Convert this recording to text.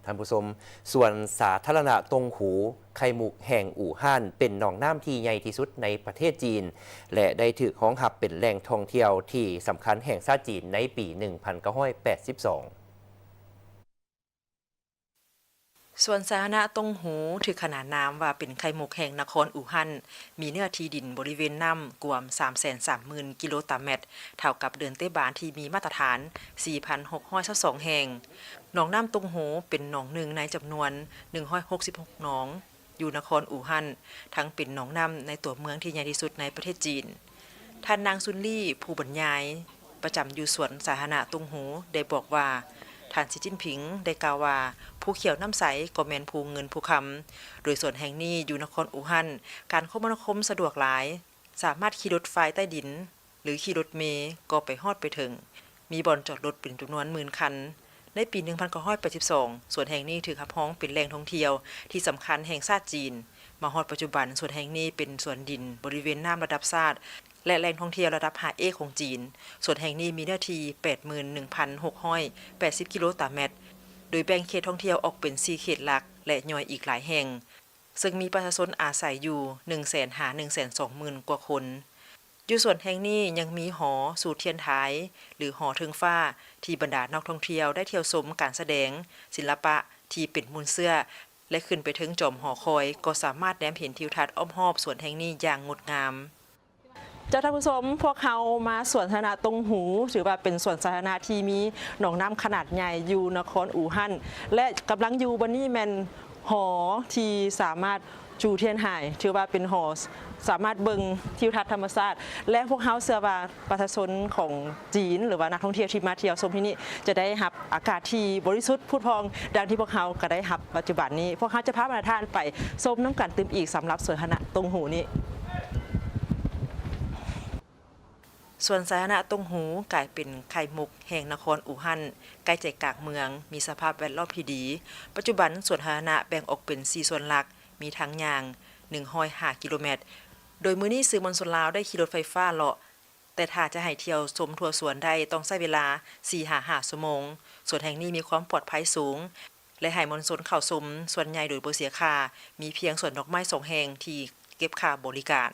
ທ່ານຜູ້ຊົມ, ສວນສາທາລະນະຕົງຫູໄຂ່ມຸກແຫ່ງອູ່ຮານ ເປັນໜອງນ້ຳທີ່ໃຫຍ່ທີ່ສຸດໃນປະເທດຈີນ ແລະ ໄດ້ຖືກຮອງຮັບເປັນແຫຼ່ງທ່ອງທ່ຽວທີ່ສຳຄັນແຫ່ງຊາດຈີນໃນປີໜຶ່ງພັນເກົ້າຮ້ອຍແປດສິບສອງ. ສວນສາທາລະນະຕົງຫູ ຖືກຂນານນາມວ່າເປັນໄຂ່ມຸກແຫ່ງນະຄອນອູ່ຮານ, ມີເນື້ອທີ່ດິນບໍລິເວນນ້ຳກວມສາມແສນສາມໝື່ນກິໂລຕາແມັດ, ເທົ່າກັບເດີ່ນເຕະບານທີ່ມີມາດຕະຖານສີ່ພັນຫົກຮ້ອຍຊາວສອງແຫ່ງ. ໜອງນ້ຳຕົງຫູເປັນໜອງໜຶ່ງໃນຈຳນວນໜຶ່ງຮ້ອຍຫົກສິບຫົກໜອງ ຢູ່ນະຄອນອູ່ຮານ, ທັງເປັນໜອງນ້ຳໃນຕົວເມືອງທີ່ໃຫຍ່ທີ່ສຸດໃນປະເທດຈີນ. ທ່ານນາງ ຊຸນລີ ຜູ້ບັນຍາຍປະຈຳຢູ່ສວນສາທາລະນະຕົງຫູ ໄດ້ບອກວ່າ ທ່ານ ສີ ຈິ້ນຜິງ ໄດ້ກ່າວວ່າ ພູຂຽວນ້ຳໃສກໍແມ່ນພູເງິນພູຄຳ, ໂດຍສວນແຫ່ງນີ້ຢູ່ນະຄອນອູ່ຮານ, ການຄົມມະນາຄົມສະດວກຫຼາຍ, ສາມາດຂີ່ລົດໄຟໃຕ້ດິນ ຫຼື ຂີ່ລົດເມກໍໄປຮອດໄປເຖິງ, ມີບ່ອນຈອດລົດເປັນຈຳນວນໝື່ນຄັນ. ໃນປີໜຶ່ງພັນເກົ້າຮ້ອຍແປດສິບສອງ ສວນແຫ່ງນີ້ຖືກຮັບຮອງເປັນແຫຼ່ງທ່ອງທ່ຽວທີ່ສຳຄັນແຫ່ງຊາດຈີນ. ມາຮອດປັດຈຸບັນ, ສວນແຫ່ງນີ້ເປັນສວນດິນບໍລິເວນນ້ຳລະດັບຊາດ ແລະ ແຫຼ່ງທ່ອງທ່ຽວລະດັບ 5A ຂອງຈີນ. ສວນແຫ່ງນີ້ມີເນື້ອທີ່ແປດໝື່ນໜຶ່ງພັນຫົກຮ້ອຍແປດສິບກິໂລຕາແມັດ, ໂດຍແບ່ງເຂດທ່ອງທ່ຽວອອກເປັນສີ່ເຂດຫຼັກ ແລະ ຍ່ອຍອີກຫຼາຍແຫ່ງ, ເຊິ່ງມີປະຊາຊົນອາໄສຢູ່ໜຶ່ງແສນຫາໜຶ່ງແສນສອງໝື່ນກວ່າຄົນ. ຢູ່ສວນແຫ່ງນີ້ຍັງມີຫໍສູດທຽນທາຍ ຫຼື ຫໍເທິງຟ້າ ທີ່ບັນດານັກທ່ອງທ່ຽວໄດ້ທ່ຽວຊົມການສະແດງສິລະປະທີ່ເປັນມູນເຊື້ອ ແລະ ຂຶ້ນໄປເທິງຈອມຫໍຄອຍ ກໍສາມາດແນມເຫັນທິວທັດອ້ອມຮອບສວນແຫ່ງນີ້ຢ່າງງົດງາມ. ເຈົ້າ ທ່ານຜູ້ຊົມ, ພວກເຮົາມາສວນສາທາລະນະຕົງຫູ ຖືວ່າເປັນສວນສາທາລະນະທີ່ມີໜອງນ້ຳຂະໜາດໃຫຍ່ຢູ່ນະຄອນອູ່ຮານ ແລະ ກຳລັງຢູ່ບ່ອນນີ້ແມ່ນ ຫໍທີ່ສາມາດ ຈູທຽນຫາຍ ຖືວ່າເປັນຫໍສາມາດເບິ່ງທິວທັດທຳມະຊາດ ແລະ ພວກເຮົາເຊື່ອວ່າປະຊາຊົນຂອງຈີນ ຫຼືວ່ານັກທ່ອງທ່ຽວທີ່ມາທ່ຽວຊົມທີ່ນີ້ ຈະໄດ້ຮັບອາກາດທີ່ບໍລິສຸດຜຸດຜ່ອງ ດັ່ງທີ່ພວກເຮົາກໍໄດ້ຮັບປັດຈຸບັນນີ້. ພວກເຮົາຈະພາບັນດາທ່ານໄປຊົມນຳກັນຕື່ມອີກ ສຳລັບສວນສາທາລະນະຕົງຫູນີ້. ສວນສາທາລະນະຕົງຫູກາຍເປັນໄຂ່ມຸກແຫ່ງນະຄອນອູ່ຮານ ໃກ້ໃຈກາງເມືອງ, ມີສະພາບແວດລ້ອມທີ່ດີ. ປັດຈຸບັນສວນສາທາລະນະແບ່ງອອກເປັນສີ່ສ່ວນຫຼັກ, ມີທາງຍ່າງໜຶ່ງຮ້ອຍຫ້າກິໂລແມັດ, ໂດຍມື້ນີ້ສື່ມວນຊົນລາວໄດ້ຂີ່ລົດໄຟຟ້າເລາະ, ແຕ່ຖ້າຈະໃຫ້ທ່ຽວຊົມທົ່ວສວນໄດ້ ຕ້ອງໃຊ້ເວລາສີ່ຫາຫ້າຊົ່ວໂມງ. ສວນແຫ່ງນີ້ມີຄວາມປອດໄພສູງ ແລະ ໃຫ້ມວນຊົນເຂົ້າຊົມສ່ວນໃຫຍ່ໂດຍບໍ່ເສຍຄ່າ, ມີພຽງສວນດອກໄມ້ສອງແຫ່ງທີ່ເກັບຄ່າບໍລິການ.